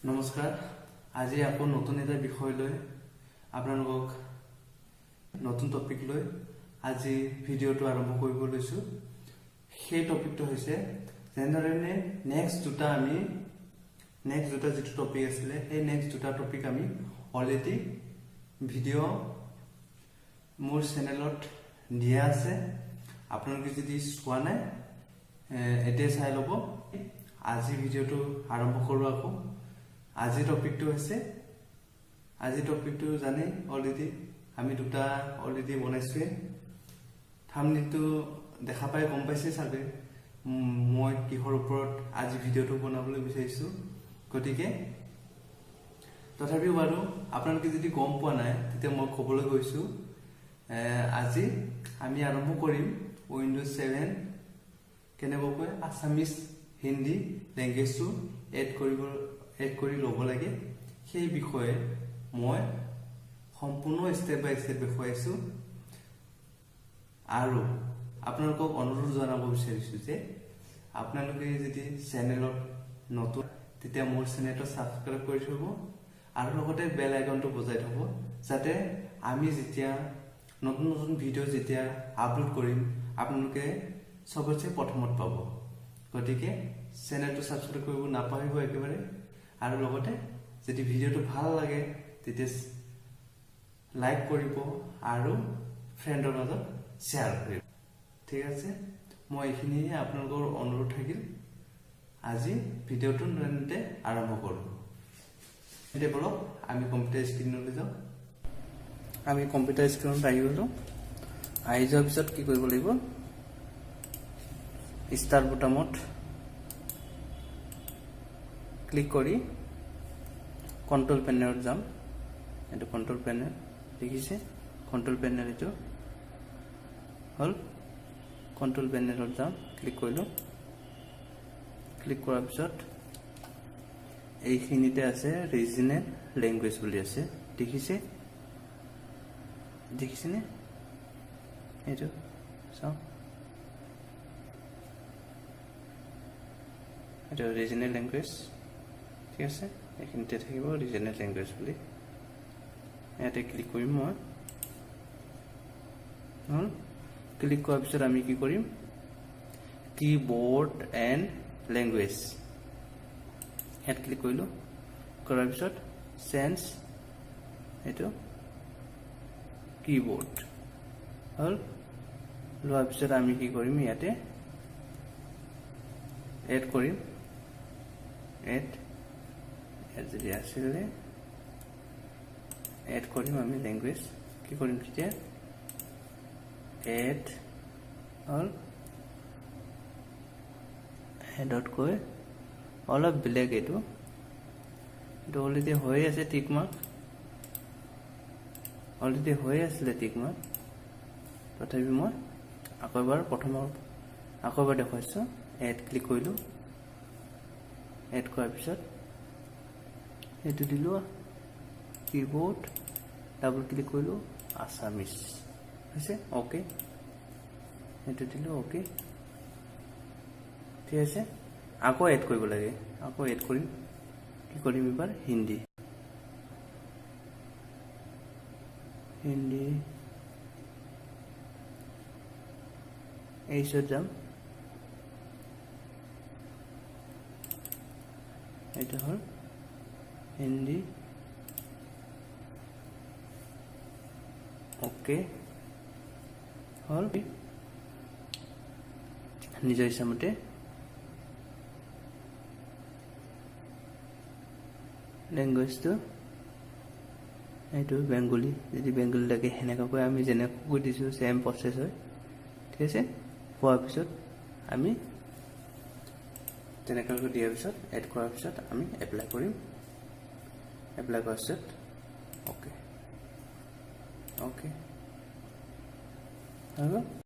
নমস্কাৰ। আজি আকৌ নতুন এটা বিষয় লৈ আপোনালোকক, নতুন টপিক লৈ আজি ভিডিঅ'টো আৰম্ভ কৰিব লৈছোঁ। সেই টপিকটো হৈছে যেনেধৰণে নেক্সট দুটা যিটো টপিক আছিলে, সেই নেক্সট দুটা টপিক আমি অলৰেডি ভিডিঅ' মোৰ চেনেলত দিয়া আছে। আপোনালোকে যদি চোৱা নাই, এতিয়াই চাই ল'ব। আজি ভিডিঅ'টো আৰম্ভ কৰোঁ আকৌ। আজি টপিকটো জানেই অলৰেডি, আমি দুটা অলৰেডি বনাইছোৱে। থাম্বনেইলটো দেখা পাই গম পাইছে চাগে মই কিহৰ ওপৰত আজি ভিডিঅ'টো বনাবলৈ বিচাৰিছোঁ। গতিকে তথাপিও বাৰু আপোনালোকে যদি গম পোৱা নাই, তেতিয়া মই ক'বলৈ গৈছোঁ। আজি আমি আৰম্ভ কৰিম উইণ্ড'জ 7 কেনেকুৱাকৈ আছামিজ, হিন্দী লেংগুৱেজটো এড কৰি ল'ব লাগে, সেই বিষয়ে মই সম্পূৰ্ণ ষ্টেপ বাই ষ্টেপ দেখুৱাইছোঁ। আৰু আপোনালোকক অনুৰোধ জনাব বিচাৰিছোঁ যে আপোনালোকে যদি চেনেলত নতুন, তেতিয়া মোৰ চেনেলটো ছাবস্ক্ৰাইব কৰি থ'ব আৰু লগতে বেল আইকনটো বজাই থ'ব, যাতে আমি যেতিয়া নতুন নতুন ভিডিঅ' যেতিয়া আপলোড কৰিম, আপোনালোকে চবতছে প্ৰথমত পাব। গতিকে চেনেলটো ছাবস্ক্ৰাইব কৰিব নাপাহৰিব একেবাৰে। আৰু লগতে যদি ভিডিঅ'টো ভাল লাগে, তেতিয়া লাইক কৰিব আৰু ফ্ৰেণ্ডৰ মাজত শ্বেয়াৰ কৰিব। ঠিক আছে, মই এইখিনিয়ে আপোনালোকৰ অনুৰোধ থাকিল। আজি ভিডিঅ'টো তেন্তে আৰম্ভ কৰোঁ। এতিয়া বলক, আমি কম্পিউটাৰ স্ক্ৰীণলৈ যাওঁ। আমি কম্পিউটাৰ স্ক্ৰীণত আহি গ'লোঁ। আহি যোৱাৰ পিছত কি কৰিব লাগিব? ষ্টাৰ্ট বুটামত ক্লিক কৰি কণ্ট্ৰল পেনেলত যাম। এইটো কণ্ট্ৰল পেনেল দেখিছে? কণ্ট্ৰল পেনেল এইটো হ'ল। কণ্ট্ৰল পেনেলত যাম, ক্লিক কৰিলোঁ। ক্লিক কৰাৰ পিছত এইখিনিতে আছে, ৰিজনেল লেংগুৱেজ বুলি আছে, দেখিছে? দেখিছেনে? এইটো চাওক, এইটো ৰিজনেল লেংগুৱেজ। ঠিক আছে, এইখিনিতে থাকিব ৰিজনেল লেংগুৱেজ বুলি। ইয়াতে ক্লিক কৰিম মই। হ'ল। ক্লিক কৰাৰ পিছত আমি কি কৰিম? কীবৰ্ড এণ্ড লেংগুৱেজ, ইয়াত ক্লিক কৰিলোঁ। কৰাৰ পিছত চেঞ্জ এইটো কীবৰ্ড হ'ল। লোৱাৰ পিছত আমি কি কৰিম? ইয়াতে এড কৰিম। এড ইয়াত যদি আছিলে, এড কৰিম আমি লেংগুৱেজ। কি কৰিম তেতিয়া? এড হ'ল। এডত গৈ অলপ বেলেগ, এইটো অলৰেডি হৈ আছে, টিক মাৰ্ক অলৰেডি হৈ আছিলে টিক মাৰ্ক। তথাপি মই আকৌ এবাৰ, প্ৰথমৰ আকৌ এবাৰ দেখুৱাইছোঁ। এড ক্লিক কৰিলোঁ। এড কৰাৰ পিছত এইটো দিলোঁ কীবৰ্ড, ডাবল ক্লিক কৰিলোঁ, আছামিজ হৈছে, অ'কে। সেইটো দিলোঁ, অ'কে। ঠিক আছে, আকৌ এড কৰিব লাগে। আকৌ এড কৰিম। কি কৰিম এইবাৰ? হিন্দী। হিন্দী এইচত যাম। এইটো হ'ল হিন্দী, অ'কে হ'ল। নিজৰ ইচ্ছামতে লেংগুৱেজটো, এইটো বেংগলী, যদি বেংগলী লাগে, সেনেকুৱাকৈ আমি যেনেকৈ দিছোঁ, ছেম প্ৰচেছ হয়। ঠিক আছে, হোৱাৰ পিছত আমি তেনেকুৱাকৈ দিয়াৰ পিছত, এড কৰাৰ পিছত আমি এপ্লাই কৰিম। এপ্লাই কৰাৰ পিছত অ'কে, অ'কে হৈ গ'ল।